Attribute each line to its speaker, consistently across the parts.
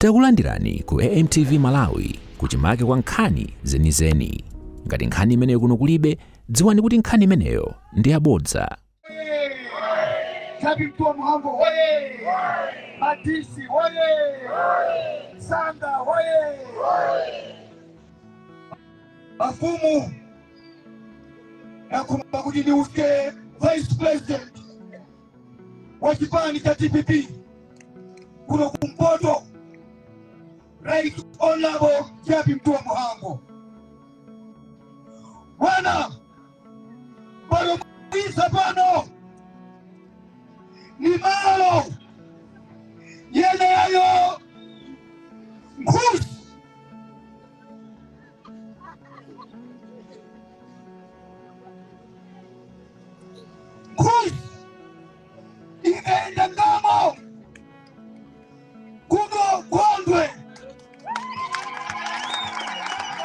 Speaker 1: Takulandirani ku AMTV Malawi, kuchimake kwa nkhani zenizeni. Ngati nkhani imeneyo kuno kulibe, dziwani kuti nkhani imeneyo ndi yabodza.
Speaker 2: Jappie Mtuwa Mhango oye! Matisi oye! Sanga oye! Mafumu, nakumba kuti ndiuke vice president wa chipani cha DPP kuno kumpoto, Right Honorable Jappie Mtuwa Mhango. Bwana pano mwisa pano ni malo yeneyo nkhusi nkhusi ikaenda ngamo kuno Gondwe.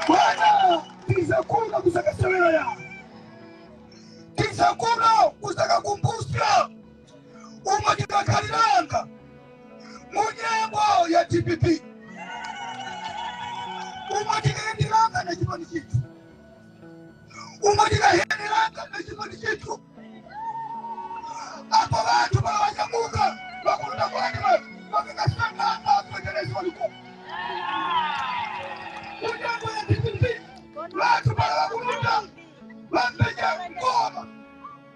Speaker 2: Bwana, tiza kuno kusakasewera ya tiza kuno kusakakumbusya umwe tikakhaliranga munyengo ya DPP, umwe tikaenderanga na chipani chithu, umwe tikahenderanga na chipani chithu. Apo vanthu palawanyamuka vakuluta kwani vanthu vakakasangana afeterezi walikulu munyengo ya DPP, vanthu palawakuluta vambeja ngoma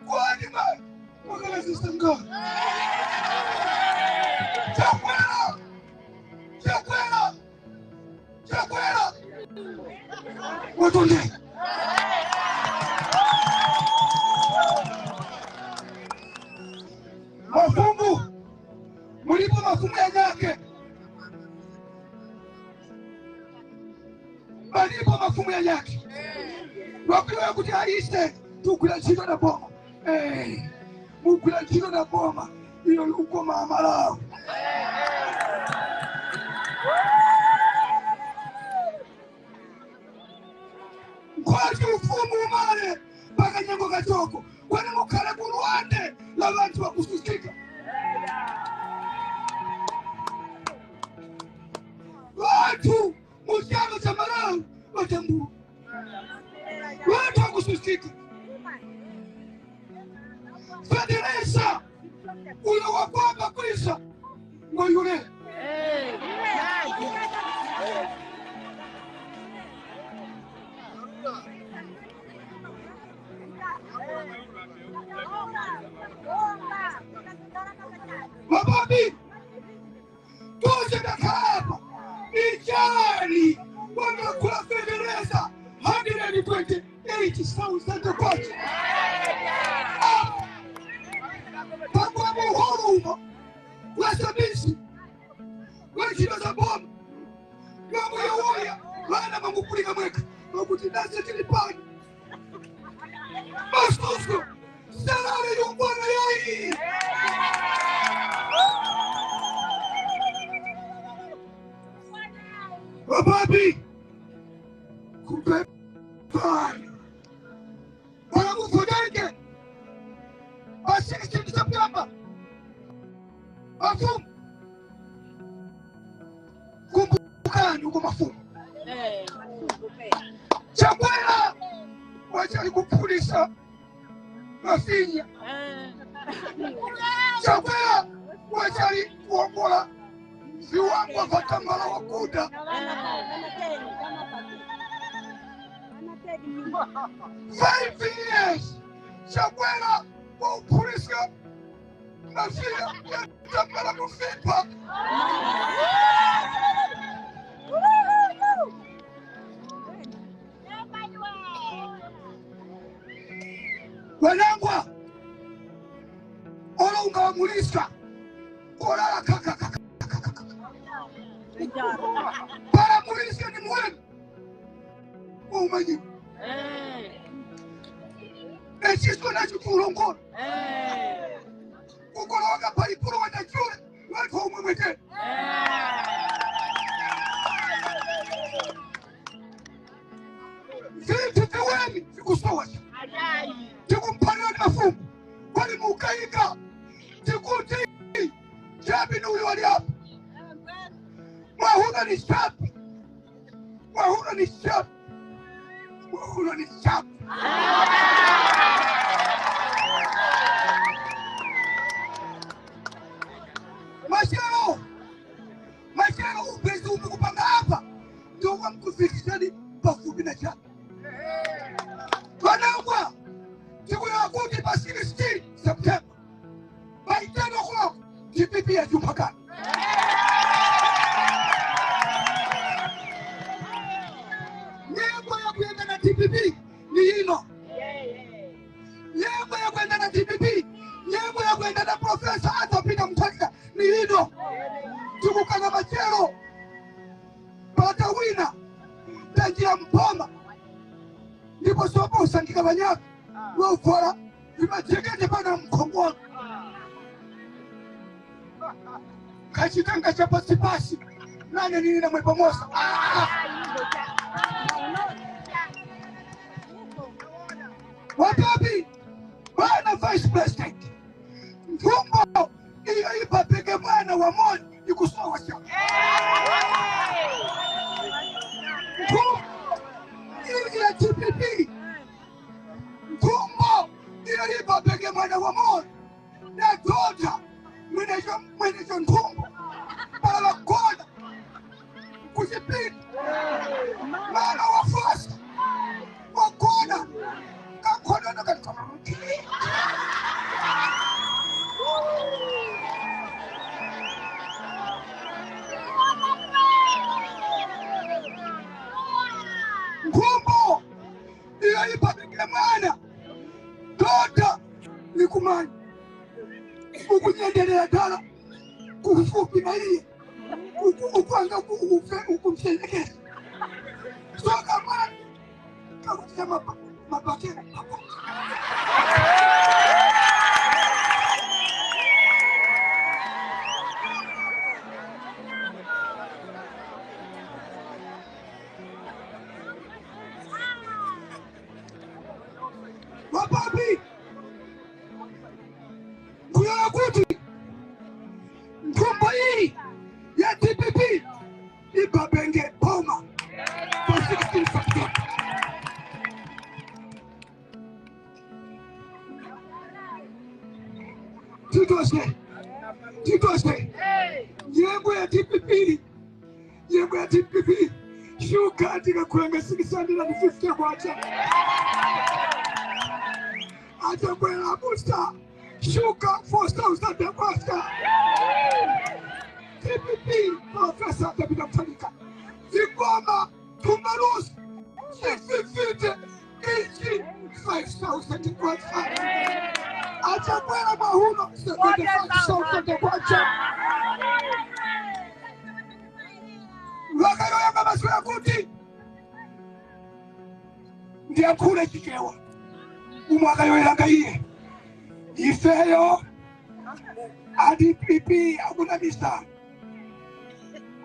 Speaker 2: kwani vanthu vakalazisangana. Chakwera, Chakwera, Chakwera, watonde mafumu mulipo, mafumu ya nyake malipo, mafumu ya nyake wakuliwa kuti aise tugwira ntchito na boma. Mugwira ntchito na boma iyo ukoma Amalawi. Nkhwati ufumu umale pakanyengo kachoko kwani mukhale kuluwande la vanthu vakususika. Vanthu muchalo cha Malawi vatambula vanthu vakususika. Fetereza uyo wakwamba kwisa ngoyule mababi tose takapa ijali wanakula fetereza 128,000 kwacha pangwabo uhuru wasabisi wechilo za boma ngamuyowoya vana vangupulika mweka vakuti nase tili pano masusu salale yungwana yayi vababi kupepani wanakufodanke pa 16 September. Mafumu kumbukani uko mafumu Chakwera wachali kupulisa mafinya, Chakwera wachali kuongola viwango vya tambala wakuda. 5 years Chakwera waupulisa mafinya ya tambala kufipa. Wanangwa olo ungawamulisa kolala kaka para mulisa ni mwenu umanyi echiso nachipulongolo kukoloka palipulu wanachule watu umwemwete vintu viweni vikusowasha tikumphalira ni mafumu kwani mukaika tikuti Jappie ni uyo wali hapa. Mwahuno ni chapi. Mwahuno ni chapi. Mwahuno ni chapi. Mashero. Mashero upezi umekupanga hapa. Ndio wamkufikishani pafupi na chapi. Wanangwa. Siku ya kuti pa 16 September. By 10 o'clock DPP ya Jumpakani. Nyimbo ya kuenda na DPP ni ino. Nyimbo ya kuenda na DPP, nyimbo ya kuenda na Profesa Arthur Peter Mutharika ni ino. Tukukana machero pata wina tanjira mpoma ndipo sopo usangika banyaka wofora vimajekete pana mkhongono kachitanga cha pasipasi nane nini na mwepamosa. Wapapi bwana Vice President mfumbo iyo ipapeke mwana wa moni ikusowa cha mfumbo iyo ya TPP mfumbo iyo ipapeke mwana wa moni na tota mwenecho nthumbo pala wakona kuchipita mwana wafasa wakona kakhonona katika nkhumbo iyo ipapeke mwana tota likumanya ukunyendelea dala kufupi na iye ukwanga ukumshendekeza soka mwana kakutia mabakera wapapi kuti nkhumbo iyi ya DPP ibabenge boma for 16 September. Titose nyengo ya DPP, nyengo ya DPP shuka tikakulenga 650 kwacha atakwela busta shuka 4,000 kwacha. TPP Profesa Peter Mutharika Zigoma Tumbarusi 650 each 5,000 kwacha. Achakwela mahuno 75,000 kwacha. Wakayoya mabaswera kuti ndiyakhule chichewa umwe akayoyelanga iye ifeyo ADPP akunamisa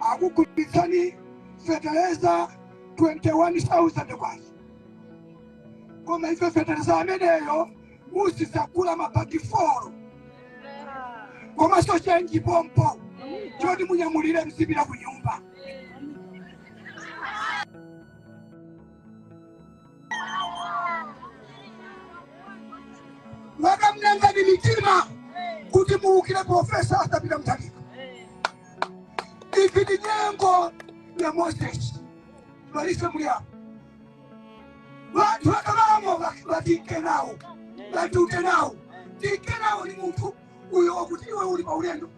Speaker 2: akugulitsani feteleza 21,000 kwacha koma ife feteleza ameneyo musisakula mabagi 4 koma so chenji pompo choti munyamulire msipira kunyumba. Wakamnanga ni mitima kuti muukire Profesa Arthur Peter Mutharika. Ivi ni nyengo ya Moses balise mulyabo bantu bakabamo batike nawo batute nawo tike nawo ni muntu uyo wakuti iwe uli paulendo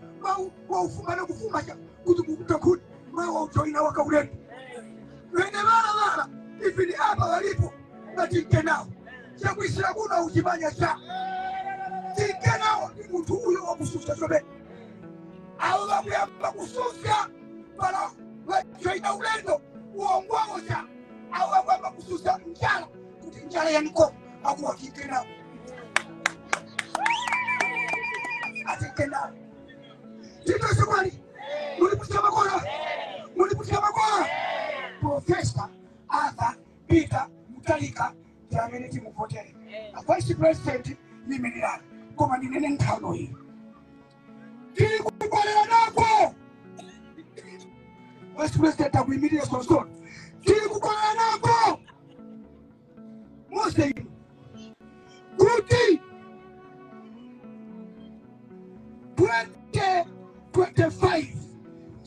Speaker 2: waufuma nokufuma kuti mukutokuti wewe waujoina wakaulendo wene bala ivi ni apa walipo batike nawo chakuisira kuna uchimanya cha tike nawo ni muntu uyo wakususa chobe awo bakuyamba kususa bala wajoina ulendo uongwao cha awo bakuyamba kususa njala kuti njala yaniko akuwatike nawo atike nawo tito sekwali muliputika makona muliputika makona Profesa Arthur Peter Mutharika ndiamene timuvotere a Vice President limenelani koma ndinene nthano iyi tili kukolera nako Vice President akuyimirira sonsolo tili kukolana nako mose ino kuti 2025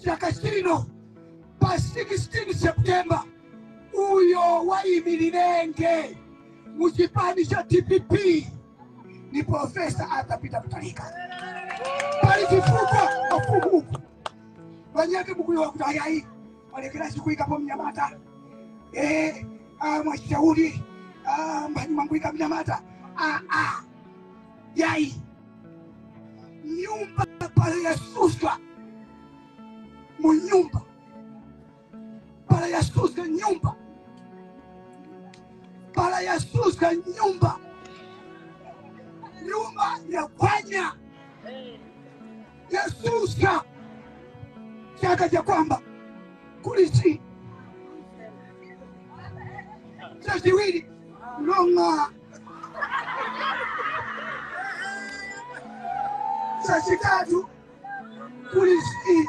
Speaker 2: chaka chino pa 16 September uyo wayimirirenge muchipani cha DPP ni Profesa Arthur Peter Mutharika. Pali chifukwa mafumu uku vanyake mukuyowa kuti ayayi walekera kuikapo mnyamata mwashauri mwanguika mnyamata yai nyumba pale yasuswa munyumba pale yasuswa nyumba pale yasuswa nyumba nyumba ya kwanya yasusa chaka cha kwamba kulisi chachiwiri longa chachitatu kulisi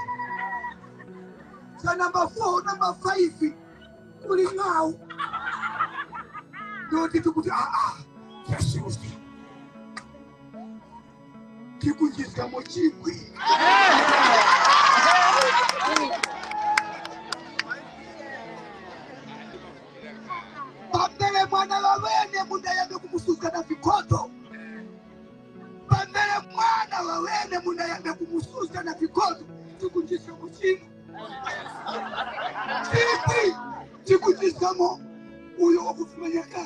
Speaker 2: cha namba 4 namba 5 kuli ng'au ndoti tukuti chasusa tikunjizga mochimwi pambele mwana wawene mundayambe kumususa na vikoto pambele mwana wawene mundayambe kumususa na vikoto tikunjizga mochimwi chimwi tikunjizgamo uyo wakufumanyaka.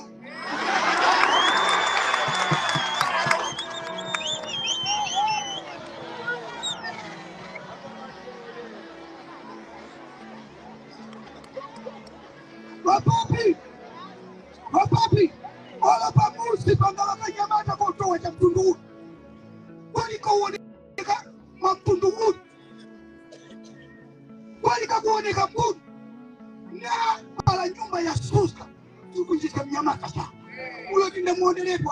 Speaker 2: Wapapi, wapapi, wala pamusi pangala kanyamata kotowa cha mtundu huu. Waliko uoneka mtundu huu. Walika kuoneka mtundu. Na pala nyumba ya susa. Tukunjisika mnyamata sa. Uyo tinde muonelepo.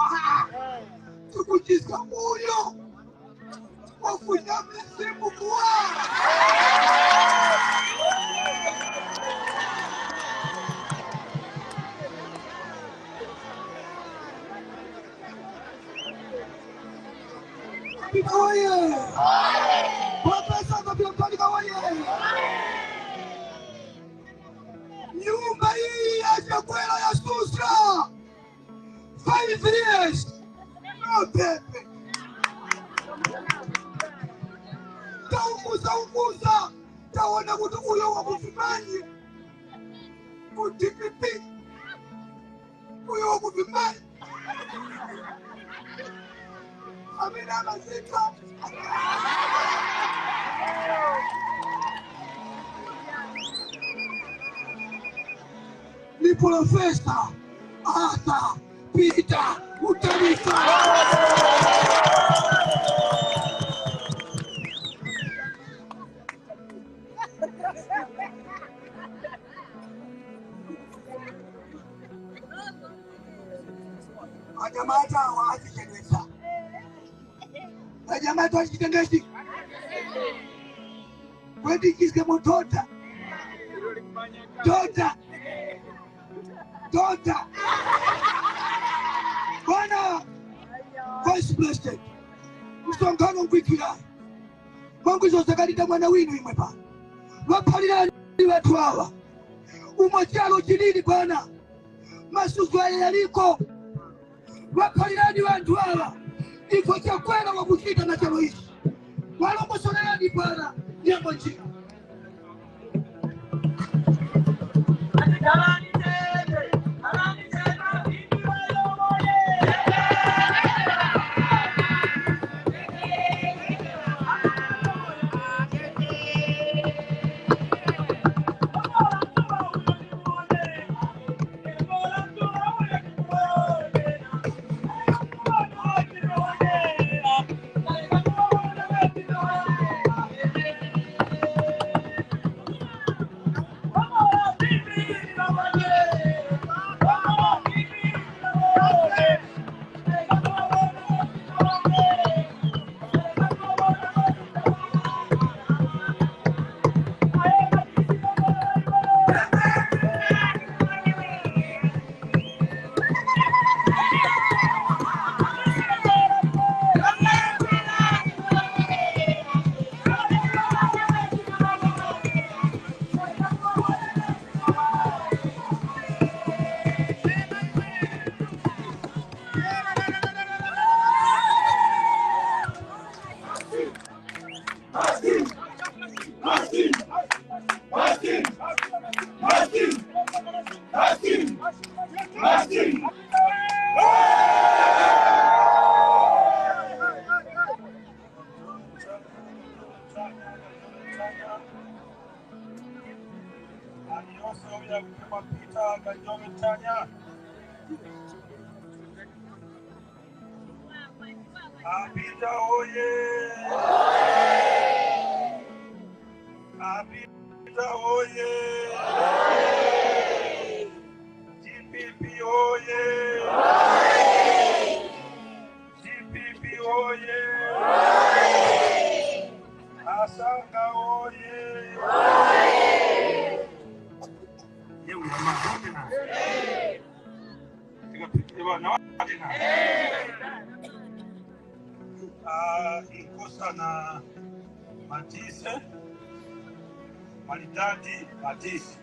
Speaker 2: Tukunjisika uyo. Wafunya msimu kuwa. Oye! Profesa Mutharika oye! Nyumba hii ya Chakwera ya Suswa 5 years no pepe. Taunguza unguza taona kuti uyo wakuvimanyi ku DPP uyo wakuvimanyi Amina Mazika. Ni Profesa Arthur Peter Mutharika. Anyamata waachichenesa. Anyamata wachitengeshi. Kwendikise motota. Tota. Tota. Bwana Vice President, msonkhano nkwikira. Mwangu zosakalita mwana winu imwe pa. Waphalira ni watu hawa. Umochalo chilili bwana. Masuzu haya yaliko. Waphalirani wantu hawa. Ifo Chakwera wakuchita na chalo ichi. Walongosolerani bwana nyambo njira.
Speaker 3: Yeah. Aliyonse oya kutema Peter Kanjome Tanya. Apita oye! Apita oye! DPP oye! DPP oye! Asanga oye! Yewe na Inkosana Matise Maridadi Matise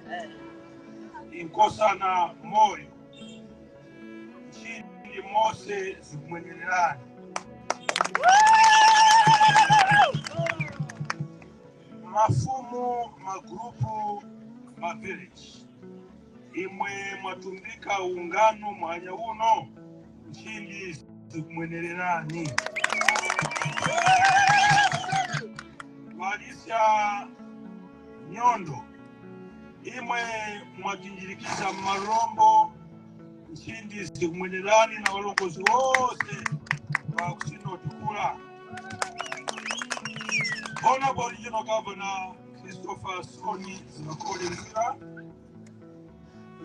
Speaker 3: Inkosana Moyo Nchini Mose zikumwenyererani mafumu magrupu ma village imwe mwatumbika ungano mwanya uno nchini zikumwenererani Walisia Nyondo imwe mwatinjirikisha marombo nchindi zikumwenerani na walongozi wose wa kusinotukula. Honorable Regional Governor Christopher Soni Zinakoli Mzira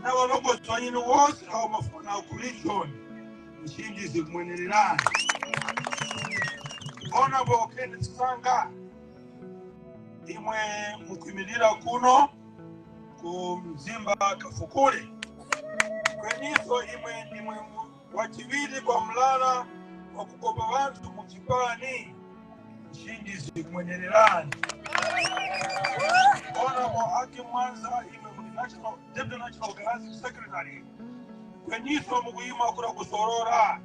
Speaker 3: na walongozi wanyinu wose awo mafuna ku region nchindi zikumwenererani. Honorable Kenneth Sanga imwe mukwimilira kuno ku Mzimba Kafukule kwenyiso imwe ndimwe wachiwiri kwa mlala wa kukopa bantu muchipani nchindi zikumwenererani. Honorable Hakim Mwanza imwe muli National Deputy National Organizing Secretary kwenyiso mukuyima kura kusorora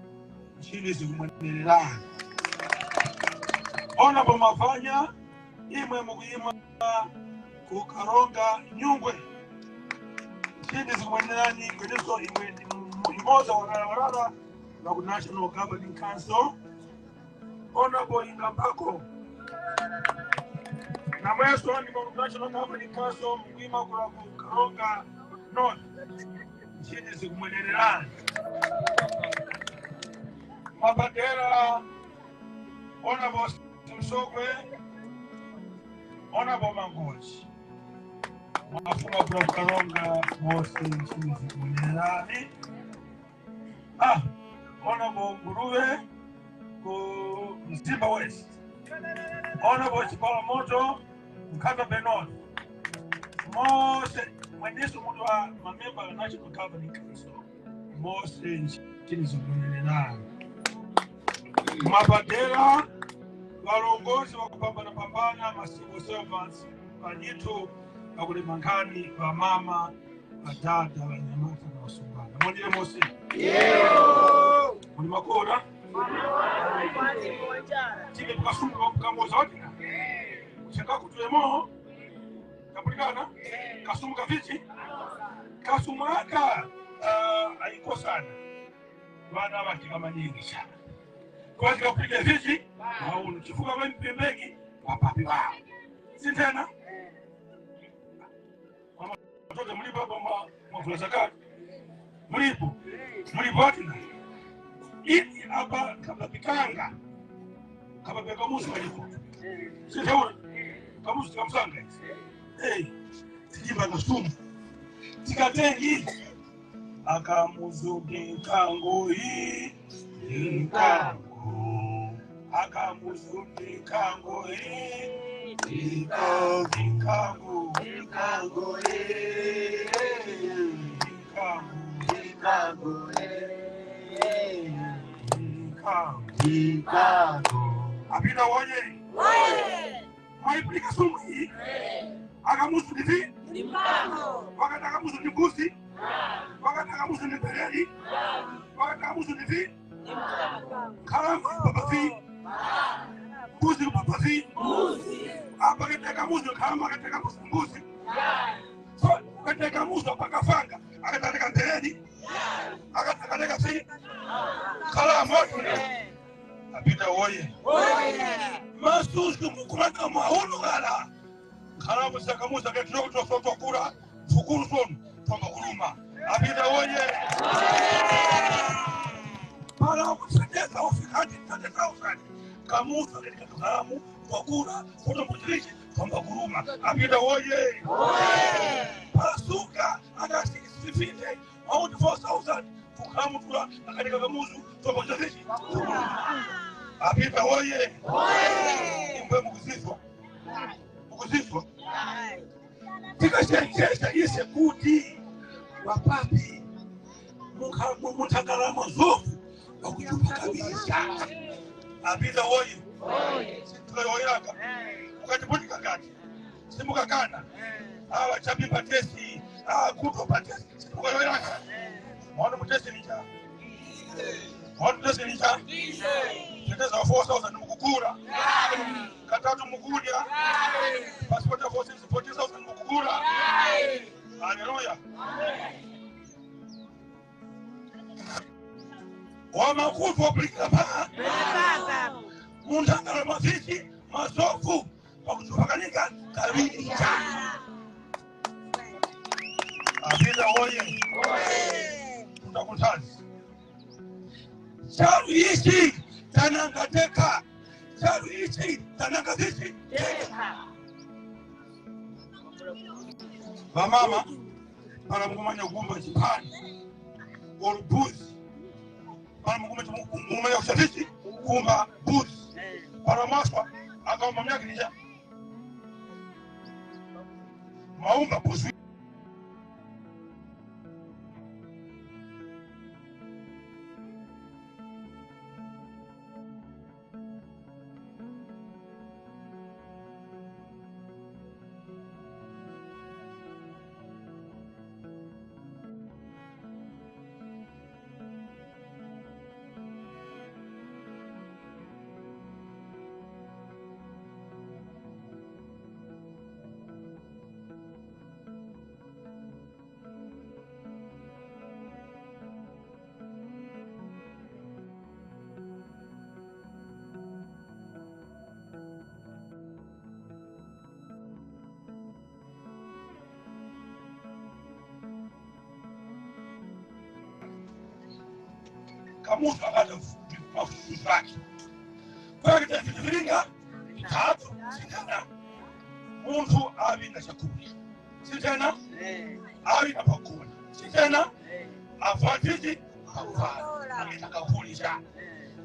Speaker 3: nchindi zikumwenererani. Honorable Mafanya imwe mukuyima ku Karonga Nyungwe nchindi zikumwenererani kwenyiso imwe imoza warara wa ku National Governing Council. Honorable Ingambako na mweso ndi mu National Governing Council mukuyima kura ku Karonga North nchindi zikumwenererani. Mabandera Honorable Msogwe, Honorable Mangochi mwafuma kura ku Karonga mose nchindi zikumwenererani. Honorable Nguruwe ku Mzimba West, Honorable Chipala Moto Mkata Benoni mose mwenyeso muntu wa mamemba ya National Governing Council mose nchini zikumwenererani. Mabandera walongozi wa kupambana pambana ma civil servants panyitu pakulima nkhani va mama vadada vanyamata na vasumbana mondile mose muli makora tive tukasumba kamoza watina kuchengakutulemo kapulikana kasumu kavichi kasumu aka aikosana vana vatika manyingi sana kwatika kupika vichi auno chifuka vempembeki wapapi wao si tena watoto mlipo hapo mwavula zakati mlipo mlipo watina ili hapa kabla pikanga kaba pekamusu waliko si teura kamusu tikamsanga hey tijimba kasumu tikatengi akamuzuki nkango hii nkango akamuzuki nkango hii nkango nkango nkango nkango nkango apita woye mwaipulika sumu hii akamuzu ndivi wakati akamuzu ndi mbuzi wakati akamuzu ndi mbereri wakati akamuzu ndivi khalamba papavi mbuzi kupapavi apa kateka muzu khalamba akateka muzu mbuzi so kateka muzu apakafanga akatateka mbereri akatakateka fi khalamba apita woye masusu mukulaka mwaunukala khalamba sakamuza ketokutosotokura fukuru Akanika Kamuzu tokoza vichi. Apita oye. Imbwe mukuzizwa. Mukuzizwa. Tikashenjesha ise kuti wapapi munthangala mazofu wakuchupa kabisa. Apita oye. Sitikayoyaka. Ukatiputika ngati. Simukakana. Awa chapimba tesi. Awa kuto patesi. Simukayoyaka. Mwana mutesi nicha. Mwana mutesi nicha. Teteza 4,000 mukukura. Katatu mukulya. Passport ya 40,000 mukukura. Haleluya. Wamakufu wapulikira pa. Muntangala mafichi masofu pakuchupakanika kabisa. Apita oye. Tutakutanzi. Charu ichi tananga teka. Charu ichi tananga vichi teka. Vamama para mukumanya kumba chipani olubuzi para mukumanya kushavichi kumba buzi para maswa akaomba myaki nija maumba buzi. Kamuzu akata mafuzu ake. Kwa hiyo vitu vitatu sitana. Muntu avi na chakula. Sitana avi na pakula. Sitana afatiji afala. Akitaka kulisha.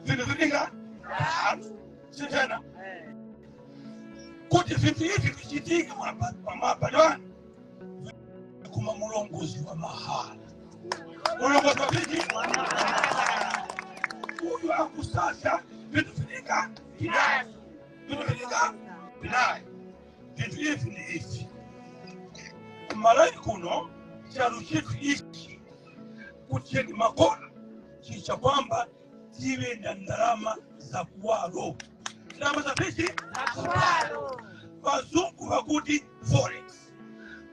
Speaker 3: Vitu vilinga vitatu sitana. Kuti vitu hivi vichitika mabadwani kuma mulongozi wa mahala. Mulongozi wa viti huyu akusasa vitu vilinga vinaye. Vitu vilinga vinaye. Vitu hivi ni hivi. Malai kuno chalo chetu hiki kutieni makona chicha kwamba tiwe na ndarama za kuwalo. Ndarama za viti za kuwalo. Wazungu wakuti forex.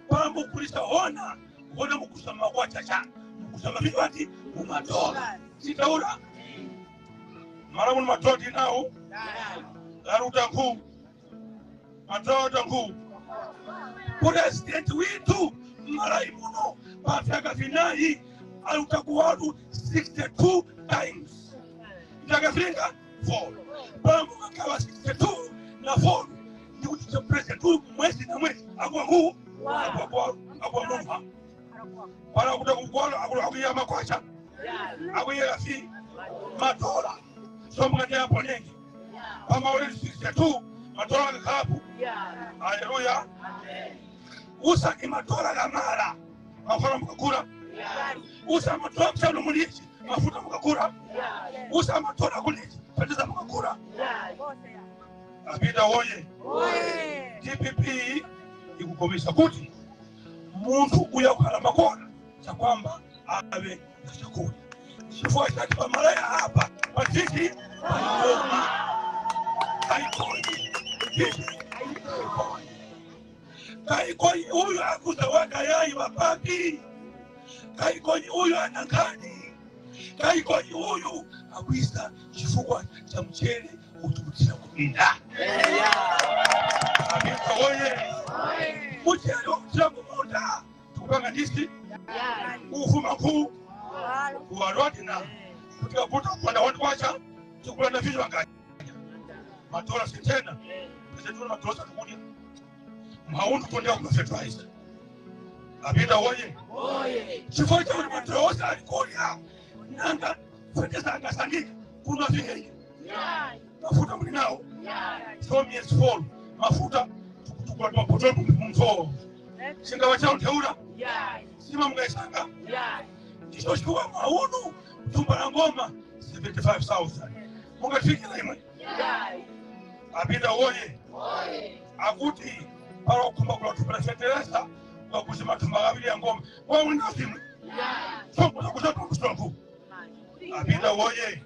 Speaker 3: Pambo kulisa ona ona mukusama kwa chacha mukusama viwati mumadola. Sitaura. Mara mun matoti nao. Laruta nkuu. Matota nkuu. President witu malai muno pafyaka vinai alutakuwatu 62 times. Ndakafinga 4. Pambo kakawa 62 na 4. Ni kuti president mwezi na mwezi akuwa nkuu. Akuwa akuwa mumha. Para kuta kukwalo akuya makwacha. Akuya fi matola. So mkati hapo nyingi. Kama ule 62 matola kakapu. Haleluya. Usa ni matola la mara. Mafara mkakura. Usa matola mchano mulichi. Mafuta mkakura. Usa matola kulichi. Fatiza mkakura. Apita oye. DPP ikukomesha kuti muntu uya kukhala makona cha kwamba awe na chakula. Chifukwa chati pamalaya apa patiti paikoma. Kaikoni. Kaikoni huyu akuzawaka yai wapapi. Kaikoni huyu anangani. Kaikoni huyu akuisa chifukwa cha mchele utukutira kuminda. Apita oye. Mchele ukutira kumunda. Tukupanga ndisi. Ufuma kuu. Kuwarwatina. Kutikaputa kupanda watu wacha. Tukulanda vichwa nganya. Matola sitena. Pesa matola tukulia. Mhaundu tuendea kwa fertilizer. Apita oye. Chifukwa cha matola alikulia. Nanga
Speaker 2: Fertilizer angasangika kuno afike. Mafuta muli nawo. So miyezi 4 mafuta tukula mapoto mumfo. Singawa chao teura. Sima mungaisanga. Ndicho chikuwa maunu tumba la ngoma 75,000. Mungafikira imwe. Apita woye. Akuti pala kukumba kula tupela feteleza wakuzi matumba kabili ya ngoma. Wewe unazimwe. Soko kuzoto kuzoto. Apita woye.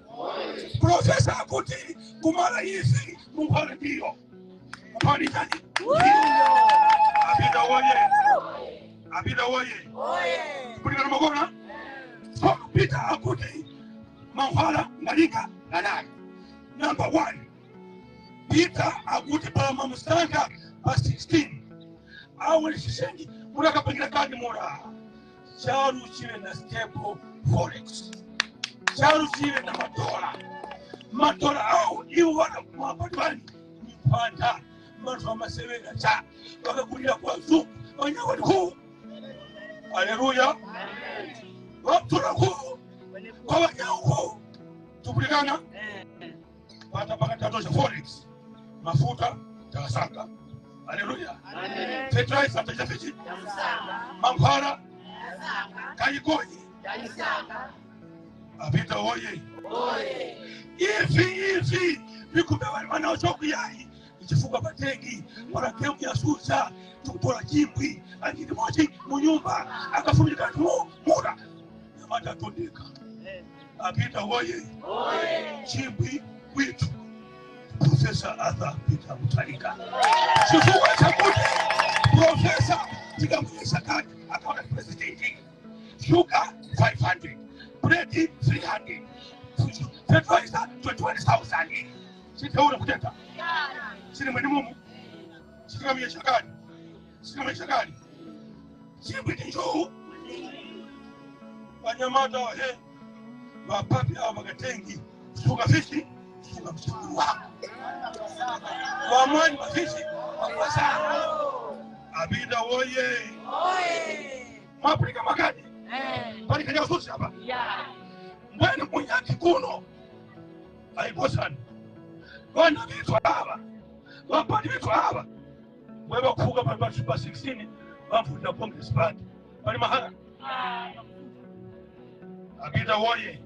Speaker 2: Profesa akuti kumala hizi mupale ndio. Mupale nani? Apita woye. Apita woye. Kulika na magona. So Peter akuti manfala ngalika nalai. Number 1. Peter akuti pala mamusanga pa 16. Awe shishengi mulakapangira kadi mora. Charu chiwe na stable forex. Charu chiwe na madola. Madola au iwo wana mapatwani mipanda mantu amasewera cha wakakulira kwa zuku wanyawa ku. Haleluya. Waptura ku. Kwa wanyawa ku. Tupulikana. Pata paka tatosha forex. Mafuta takasanga. Haleluya. Fertilizer tajafiji. Mankwara. Kayikoyi. Apita oye. Ifi vikumbe wali wanaochoku yai. Ichifuka patengi wala kemu ya suza tukupola chimbwi ajili mochi munyumba akafumika tu mura nyamata tondeka. Apita oye. Chimbwi witu Professor Arthur Peter Mutharika. Chifuka chakuti Professor tikamuyesa kati akaona president. Sugar 500, bread 300, fertilizer 21,000. Sitaona kuteta. Sina mwene mumu. Sina mwenye shakani. Sina mwenye shakani. Chimbwi njoo. Wanyamata wahe wapapi hao wakatengi suga fishi suga mshukuru wako. Wamwani mafishi wakwasa. Abida oye. Mwapulika makadi. Pali kaja ususi hapa. Mbwene munyaki kuno. Aikosani. Wana vitu hapa. Wapati vitu hapa. Wewe kufuga pali pa 16 wamfuta Congress Party. Pali mahala. Abida oye.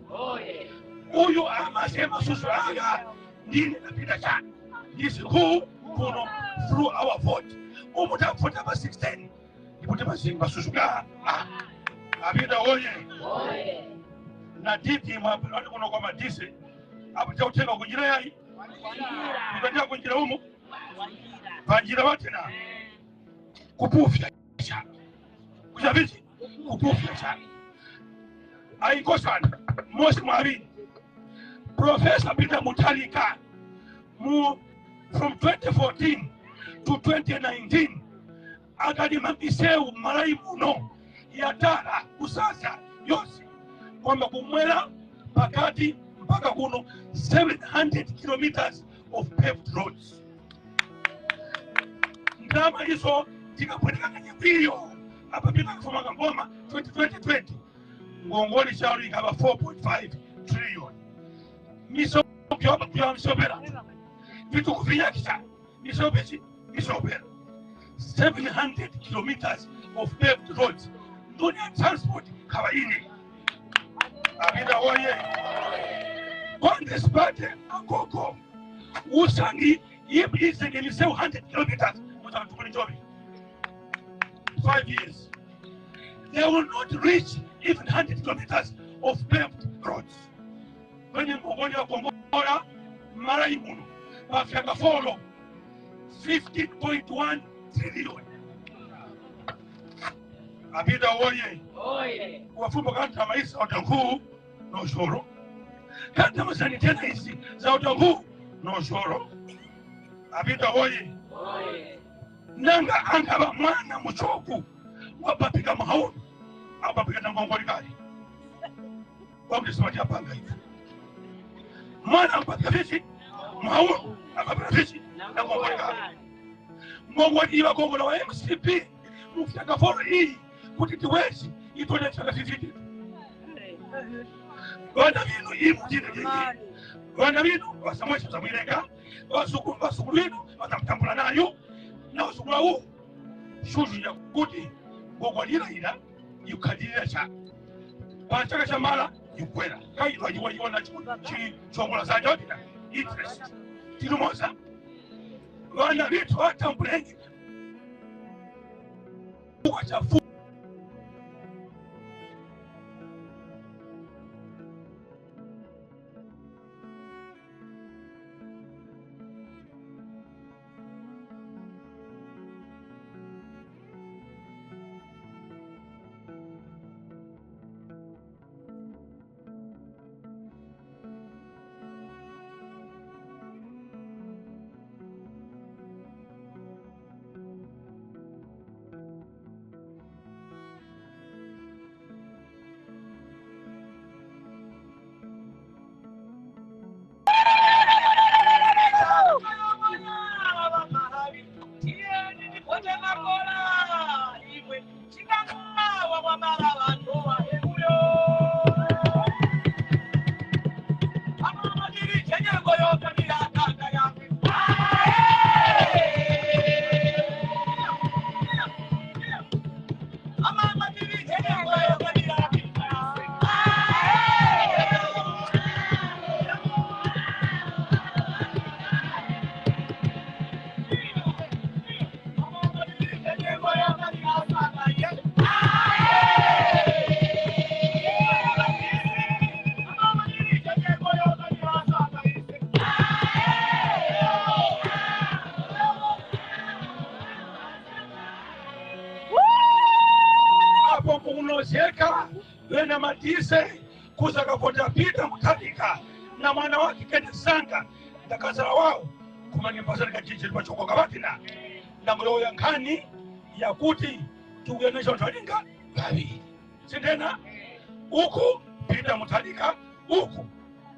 Speaker 2: Uyu amasema susu aga ndine napita chana. Ndisi kuu kuno through our vote. Umutafuta pa 16. Ipute masinga susu ga. Abida oye. Na diti mwapelani kuno kwa madise. Apo chautenga kunjira yai. Kutandia kunjira umu. Panjira watena. Kupufya cha. Kujavichi kupufya cha. Aikosana Mosi Mwari. Professor Peter Mutharika mu from 2014 to 2019 akalima miseu malai muno yatara kusasa yose kwamba kumwela pakati mpaka kuno 700 kilometers of paved roads. Ndama hizo zikapweteka kanyipio hapa bila kufuma ngoma 2020 ngongoni shauri ikaba 4.5 trillion. Miso pyo msobera vitu kufinya kisha miso bichi misobera 700 kilometers of paved roads. Dunia transport kawaini. Abida oye. Congress Party akoko usangi ibi 700 kilometers mutatukunjobi 5 years. They will not reach even 100 kilometers of paved roads. Kwenye mgongoni wa Kongola mara imuno mafyaka follow 15.1 trillion. Abida oye. Wafumbo kanta maisa otangu no shoro. Kanta masani tena isi za otangu no shoro. Abida oye. Nanga angaba mwana muchoku wapapika mahaunu apapika na ngongoli kali. Wakulisema panga hivi. Mwana apapika fishi mahaunu apapika fishi na ngongoli kali. Ngongoli iwa kongola wa MCP mufyaka foro hii kuti tiwezi itole mfyaka 50.
Speaker 3: Vana vinu imu jine jiji. Vana vinu wasamwesha zamwileka. Wasukulu vinu watamtambula nayo. Na wasukulu huu shushu ya kuti kukwalira ila yukadilira cha. Pachaka cha mala yukwera. Kai wajiwa yiwa chi chongola za jodina. Interest. Tilumoza. Vana vitu watambulengi. Wachafu. Matise kusakapota Peter Mutharika na mwana wake Kenneth Sanga ndakazala wao kumanimpasana kachiji pachokoka batina na mloyo yankhani yakuti tukuyenesha Mutharika vaviri sindena uku Peter Mutharika uku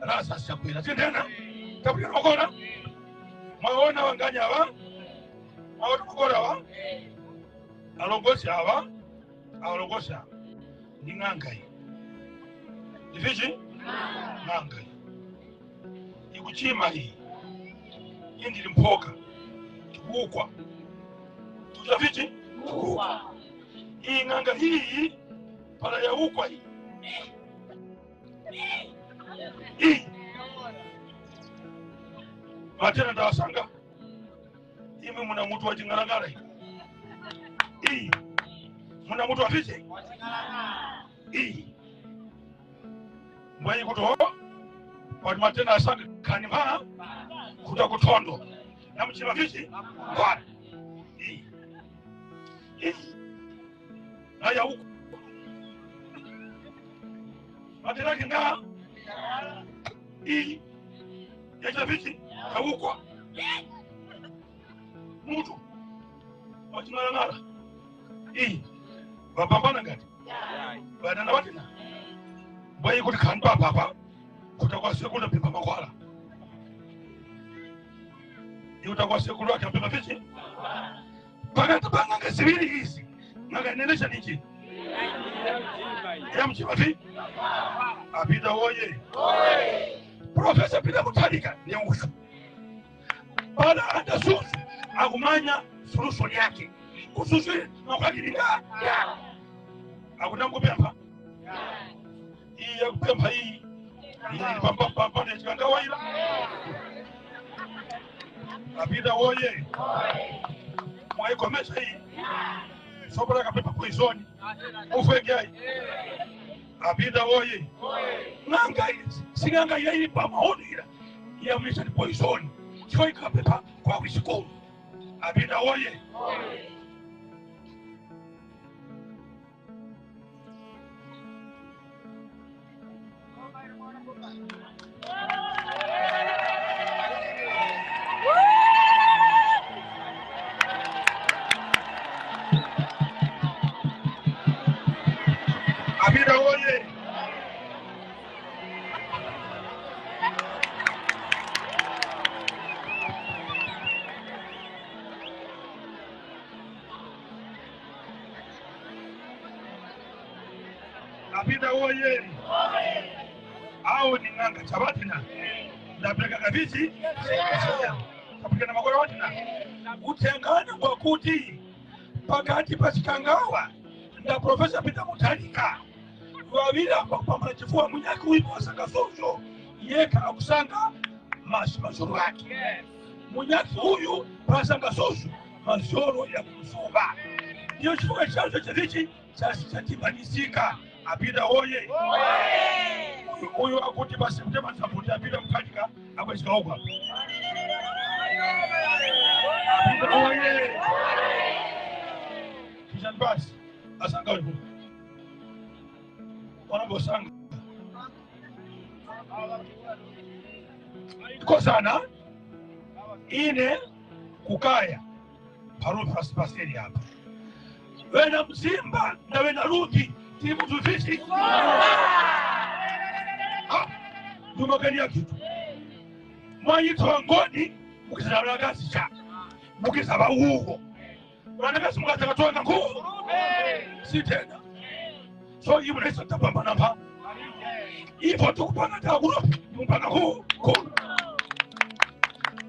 Speaker 3: Rasa Chakwera sindena takuya mwaona wanganya wa mwaona kukora wa alongosi awa alongosi ni ng'anga iyi Division? Ng'anga iyi ikuchima iyi indili mphoka tikuukwa tuchavichi tikuukwa iyi ng'anga iyi pala yaukwa iyi iyi matena ndawasanga imwe muna mutu wa ching'alang'ala iyi iyi muna mutu wa vichi iyi mwayi kuti ho wati matena asanga khani mha kuta kuthondo na mchima vichi bwana iyi iyi aya uku matena kinga iyi yacha vichi kaukwa mutu waching'alang'ala iyi vapambana ngati vanana vatina mwayi kuti khani papapa kuta kwa sekulu pimba makwala iuta kwa sekulu ake pimba vichi pakati pa ng'anga ziwiri izi ng'anga inenesha nichi ya mchima vi apita woye Profesa Peter Mutharika ni ushu bala andasusu akumanya solution yake kususu makwakilinga akutangopempha iyi yakupempha iyi iyi pambapamba nechikanga waila apita woye mwaikomesha iyi sopora kapepa poison ufekyai apita woye ng'anga sing'anga yaili pamaonera yamulisha ni poison chifo ikapepa kwa wisikulu apita woye Apita woye Apita woye Awo ni ng'anga chabatina ndapeleka kavichi kapikana makolo watina utengano kwakuti pakati pa Chikangawa nda Profesa Peter Mutharika wawiri apa kupambana chifuwa. Munyaki uyu wasanga sojo yeka akusanga mazoro ake. Munyaki uyu pasanga sojo mazoro ya kumsumba, ndiyo chifukwa chacho chavichi chatibanisika. Apita oye! Uyu akuti pa September saputi apita Mutharika akwechikaugwa. Apita oye! Kishan basi asanga uyu wanambosanga kosana ine kukaya parupi pasipaseri apa wena Mzimba na wena Rupi tiri mutuvichi ndumagania kitu mwanyitwa ngoni mukizabulagasi cha mukizaba uwo vanakasi mukazakatonga nguvu si tena. So ivo naisa tapambana pa ivo tukupanga takurupi mupanga huu kuno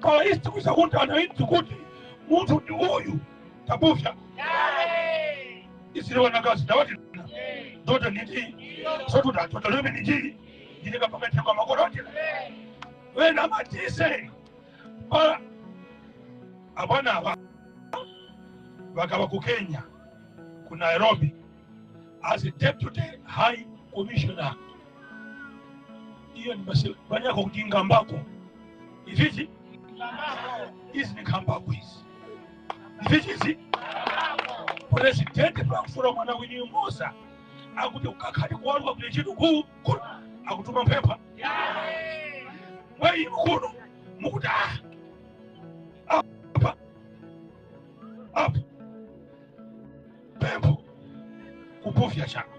Speaker 3: pala isi tikuisakundana iti kuti munthu ndi uyu tapufya isiri wanakasi ndawati ndota niti sotuta totalome niti ndinikapakathekwa makorotela wena matise pala abwana ava vakava ku Kenya ku Nairobi as a deputy high commissioner. Iyo ni basi banyako kuti ngambako ivichi izi ni ngambako izi ivichi izi president pakufura mwana wini Musa akuti ukakhali kuwaluka kuti chitu ku akutuma mphepa mweyi mkuno mukuti apa apa pempo kupufya chako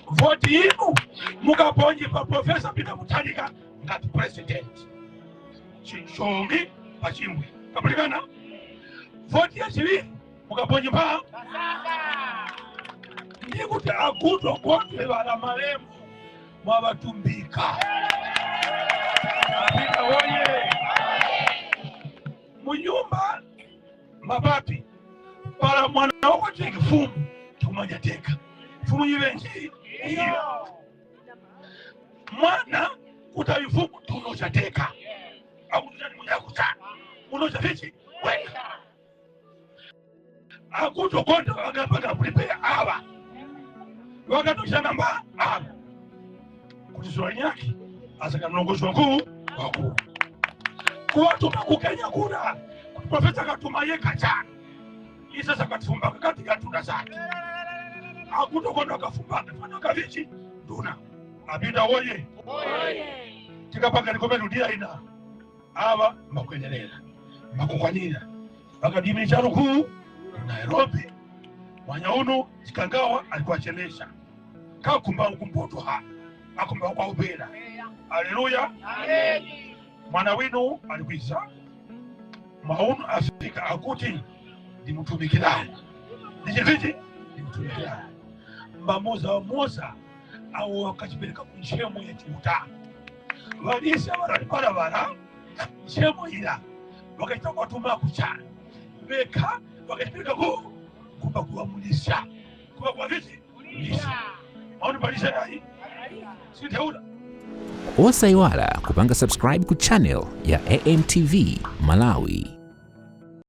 Speaker 3: voti inu mukaponye pa Profesa Peter Mutharika ngati president chishongi pachimbwe kapatikana. Voti yachiwiri mukaponye pa ndikuti akutwa kodwe vala malemu mwavatumbika. Apita woye! Munyumba mapapi pala mwana wako fumu tikumanya teka fumu yivenji iyo mwana kutavi fumu tunochateka akututani munyakuta unocha vichi weka akutokonda vakapaka kulipeya ava vakatoshana mba ava kuti zuva nyaki asakanongozwa nkuu wakuu kuvatuma kukenya kuna kuti Profesa akatuma yeka cha isasa katifumba kakati katunda zake akutokonda akafumbaka fana kavichi nduna. Apita woye! Tikapanga ndikomedudia ina ava makwendelera makukwanira vakadimi charo kuu Nairobi mwanya uno Chikangawa alikuwachelesha kakumba kumpoto ha akumba kwa ubera. Haleluya! Mwana winu alikwiza mauno afika akuti ndimutumikirani ndichiviti ndimutumikirani mbamoza wamoza awo wakachipeleka kunchemo ya chiuta valisa varaliparavara nchemo ila wakaita kwatuma kucha veka wakachipeleka ku kuba kuwamulisha kuba kwa viti mulisha maoni palisha nayi siteula.
Speaker 1: Osaiwala kupanga subscribe ku channel ya AMTV Malawi.